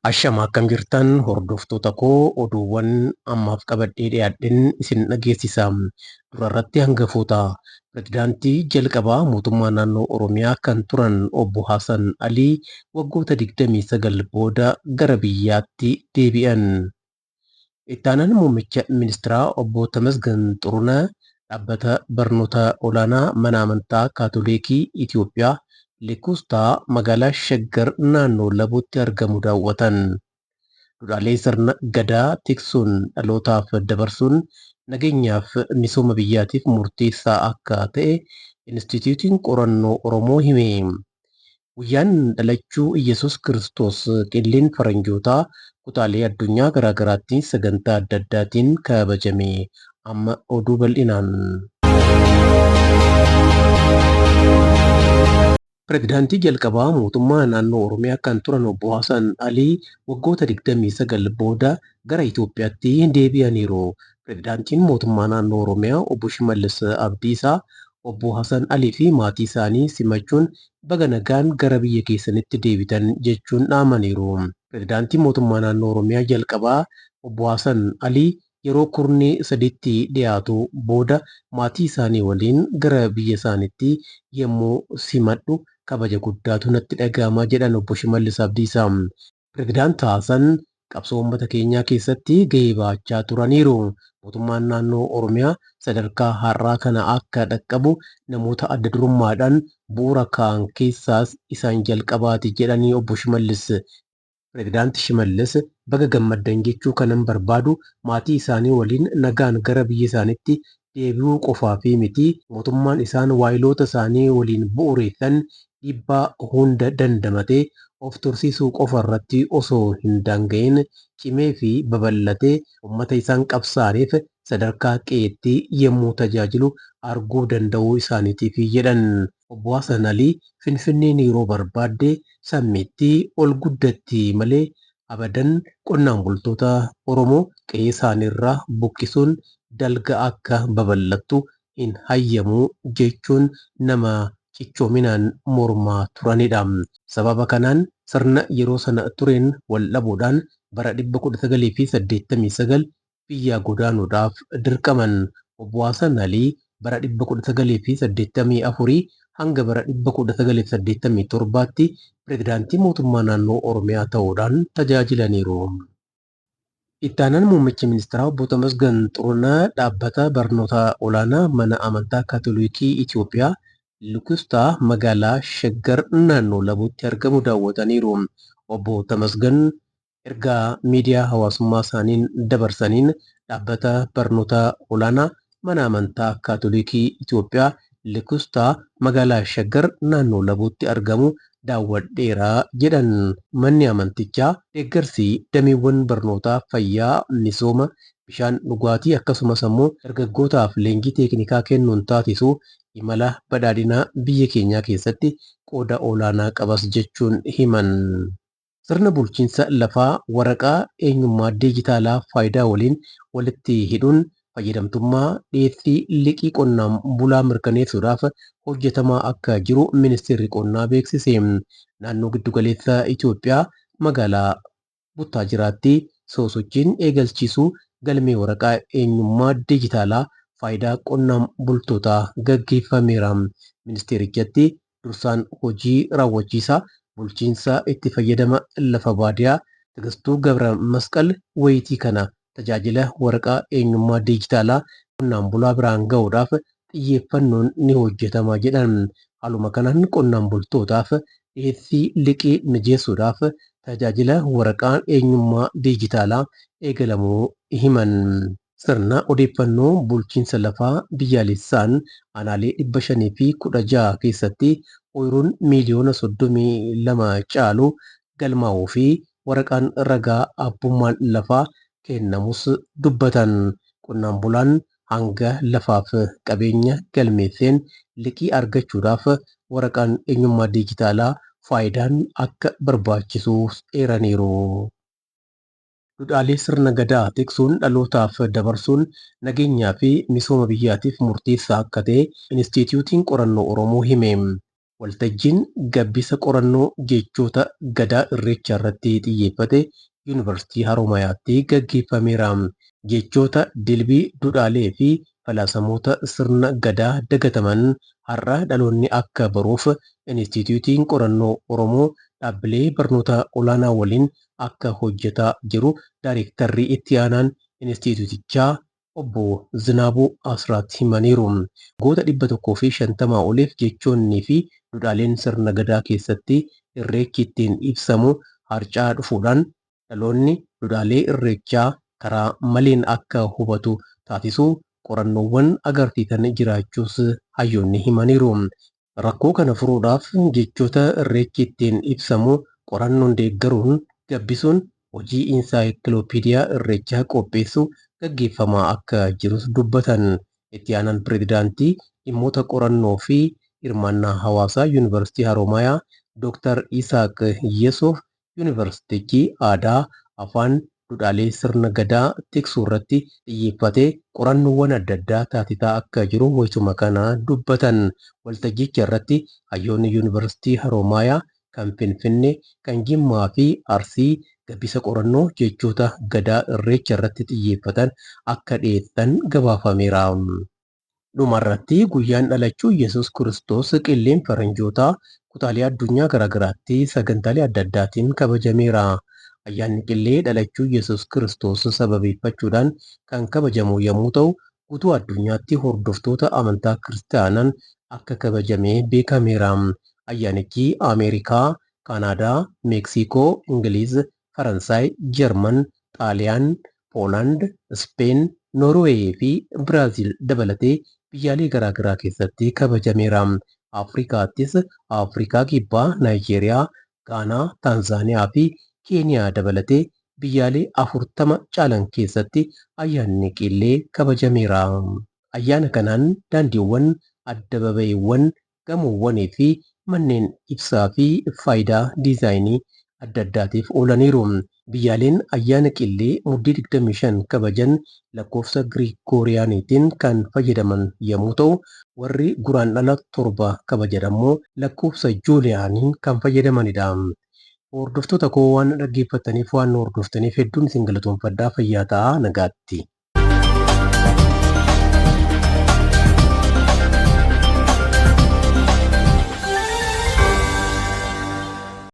Ashama akkam jirtan hordoftoota koo oduuwwan ammaaf qabadhee dhiyaadhen isin dhageessisa. Durarratti hangafoota pirezidaantii jalqabaa mootummaa naannoo Oromiyaa kan turan obbo Hasan Alii waggoota 29 booda gara biyyaatti deebi'an. Itti aanaan muummicha ministiraa obbo Tamasgan Xurunah dhaabbata barnoota olaanaa mana amantaa Kaatolikii Itiyoophiyaa Likuustaa magaalaa Shaggar naannoo Labuutti argamu daawwatan. Duudhaalee sirna Gadaa tiksuun dhalootaaf dabarsuun nageenyaaf misooma biyyaatiif murteessaa akka ta'e Inistiitiyuutiin Qorannoo Oromoo hime. Guyyaan dhalachuu Iyyesuus Kiristoos Qilleen Faranjootaa kutaalee addunyaa garaagaraatti sagantaa adda addaatiin kabajame. Amma oduu bal'inaan. Pirezidaantii jalqabaa mootummaa naannoo Oromiyaa kan turan Obbo Hasan Alii waggoota 29 booda gara Itoophiyaatti deebi'aniiru. Pirezidaantiin mootummaa naannoo Oromiyaa Obbo Shimallis Abdiisaa Obbo Hasan Alii fi maatii isaanii simachuun baga nagaan gara biyya keessanitti deebitan jechuun dhaamaniiru. Pirezidaantii mootummaa naannoo Oromiyaa jalqabaa Obbo Hasan Alii yeroo kurnee sadiitti dhiyaatu booda maatii isaanii waliin gara biyya isaaniitti yemmuu simadhu kabaja guddaatu natti dhaga'ama jedhan Obbo Shimallis Abdiisaa. Pirezidaant Hasan qabsoo uummata keenyaa keessatti gahee bahachaa turaniiru. Mootummaan naannoo Oromiyaa sadarkaa har'aa kana akka dhaqqabu namoota adda durummaadhaan bu'uura kaa'an keessaas isaan jalqabaati jedhanii Obbo Shimallis. Pirezidaanti Shimallis baga gammaddan jechuu kanan barbaadu maatii isaanii waliin nagaan gara biyya isaaniitti deebi'uu qofaafi miti, mootummaan isaan waayiloota isaanii waliin bu'ureessan dhiibbaa hunda dandamatee of tursiisuu qofa irratti osoo hin daanga'in cimee fi babal'atee ummata isaan qabsaa'aniif sadarkaa qe'eetti yemmuu tajaajilu arguu danda'uu isaaniitiifi jedhan. Obbo Hasan Alii Finfinneen yeroo barbaadde sammiitti ol guddatti malee abadan qonnaan bultoota Oromoo qe'ee isaaniirraa buqqisuun dalga akka babal'attu hin hayyamu jechuun nama cichoominaan mormaa turanidha. Sababa kanaan sirna yeroo sana tureen wal dhabuudhaan bara 1989 biyyaa godaanuudhaaf dirqaman. Obbo Hasan Alii bara 1984 hanga bara 1987tti Pirezidaantii Mootummaa Naannoo Oromiyaa ta'uudhaan tajaajilaniiru. Itti aanaan Muummicha Ministiraa Obbo Tamasgan Xurunaa Dhaabbata Barnoota Olaanaa Mana Amantaa Kaatolikii Itiyoophiyaa Lukustaa magaalaa Shaggar naannoo Labuutti argamu daawwataniiru. Obbo Tamasgan ergaa miidiyaa hawaasummaa isaaniin dabarsaniin dhaabbata barnoota olaanaa mana amantaa Kaatolikii Itiyoophiyaa Likustaa magaalaa Shaggar naannoo Labuutti argamu daawwadheera jedhan. Manni amantichaa deeggarsi dameewwan barnootaa, fayyaa, misooma bishaan dhugaatii akkasumas ammoo dargaggootaaf leenjii teeknikaa kennuun taasisu imala badhaadhinaa biyya keenyaa keessatti qooda olaanaa qabas jechuun himan. Sirna bulchiinsa lafaa waraqaa eenyummaa diijitaalaa Faayidaa waliin walitti hidhuun fayyadamtummaa dhiyeessii liqii qonnaan bulaa mirkaneessuudhaaf hojjetamaa akka jiru Ministeerri Qonnaa beeksise. Naannoo Giddugaleessa Itiyoophiyaa magaalaa Buttaajiraatti sosochiin eegalchiisuu galmee waraqaa eenyummaa diijitaalaa Faayidaa qonnaan bultootaa gaggeeffameera. Ministeerichatti Dursaan Hojii Raawwachiisaa Bulchiinsa Itti Fayyadama Lafa Baadiyaa Tigistuu Gabra Masqal wayitii kana tajaajila waraqaa eenyummaa diijitaalaa qonnaan bulaa biraan ga'uudhaaf xiyyeeffannoon ni hojjetama jedhan. Haaluma kanaan qonnaan bultootaaf dhiyeessii liqii mijeessuudhaaf tajaajila waraqaa eenyummaa diijitaalaa eegalamuu himan. Sirna odeeffannoo bulchiinsa lafaa biyyaalessaan aanaalee 516 keessatti ooyiruun miiliyoona 32 caalu galmaa'uu fi waraqaan ragaa abbummaan lafaa kennamus dubbatan. Qonnaan bulaan hanga lafaaf qabeenya galmeesseen liqii argachuudhaaf waraqaan eenyummaa diijitaalaa Faayidaan akka barbaachisus eeraniiru. Dudhaalee sirna Gadaa tiksuun dhalootaaf dabarsuun nageenyaa fi misooma biyyaatiif murteessaa akka ta'e Inistiitiyuutiin Qorannoo Oromoo hime. Waltajjiin gabbisa qorannoo jechoota Gadaa Irreechaa irratti xiyyeeffate Yuunivarsiitii Haromayaatti gaggeeffameera. Jechoota dilbii, duudhaalee fi falaasamoota sirna Gadaa dagataman har'a dhaloonni akka baruuf Inistiitiyuutiin Qorannoo Oromoo dhaabbilee barnoota olaanaa waliin akka hojjetaa jiru Daarektarri Itti Aanaan Inistiitiyuutichaa Obbo Zinaabuu Asraat himaniiru. Waggoota 150 oliif jechoonnii fi duudhaaleen sirna Gadaa keessatti Irreechi ittiin ibsamu harca'aa dhufuudhaan dhaloonni duudhaalee Irreechaa karaa maleen akka hubatu taasisuu qorannoowwan agarsiisan jiraachuus hayyoonni himaniiru. Rakkoo kana furuudhaaf jechoota Irreechi ittiin ibsamu qorannoon deeggaruun gabbisuun hojii Insaayikilooppiidiyaa Irreechaa qopheessuu gaggeeffamaa akka jirus dubbatan. Itti aanaan pireezidaantii dhimmoota qorannoo fi hirmaannaa hawaasaa Yuunivarsiitii Haroomayaa Dooktar Isaaq Yesuuf Yuunivarsiitichi aadaa, afaan, duudhaalee sirna Gadaa tiksuurratti xiyyeeffatee qorannoowwan adda addaa taasisaa akka jiru wayituma kana dubbatan. Waltajjicharratti hayyoonni Yuunivarsiitii Haromaayaa, kan Finfinnee, kan Jimmaa fi Arsii gabbisa qorannoo jechoota Gadaa Irreecharratti xiyyeeffatan akka dhiyeessan gabaafameera. Dhumarratti guyyaan dhalachuu Iyyasuus Kiristoos qilleen faranjootaa kutaalee addunyaa garaagaraatti sagantaalee adda addaatiin kabajameera. Ayyaanni qillee dhalachuu Iyyasuus Kiristoos sababeeffachuudhaan kan kabajamu yommuu ta'u, guutuu addunyaatti hordoftoota amantaa kiristaanaan akka kabajame beekameera. Ayyaanichi Ameerikaa, Kaanaadaa, Meeksiikoo, Ingiliiz, Faransaay, Jarman, Xaaliyaan, Poolaand, Ispeen, Noorweey fi Biraaziil dabalatee biyyaalee garaagaraa keessatti kabajameera. Afrikaattis Afrikaa Kibbaa, Naayijeeriyaa, Gaanaa, Taanzaaniyaa fi Keeniyaa dabalatee biyyaalee 40 caalan keessatti ayyaanni Qillee kabajameera. Ayyaana kanaan daandiiwwan, addababayiiwwan, gamoowwanii fi manneen ibsaa fi faayidaa diizaayinii adda addaatiif oolaniiru. Biyyaaleen ayyaana Qillee Muddee 25 kabajan lakkoofsa Giriigooriyaaniitiin kan fayyadaman yommuu ta'u, warri Guraandhala 7 kabajan ammoo lakkoofsa Juuliyaaniin kan fayyadamanidha. Hordoftoota koo waan na dhaggeeffattaniif waan nu hordoftaniif hedduun isin galatoomfadha. Fayyaa ta'aa nagaatti.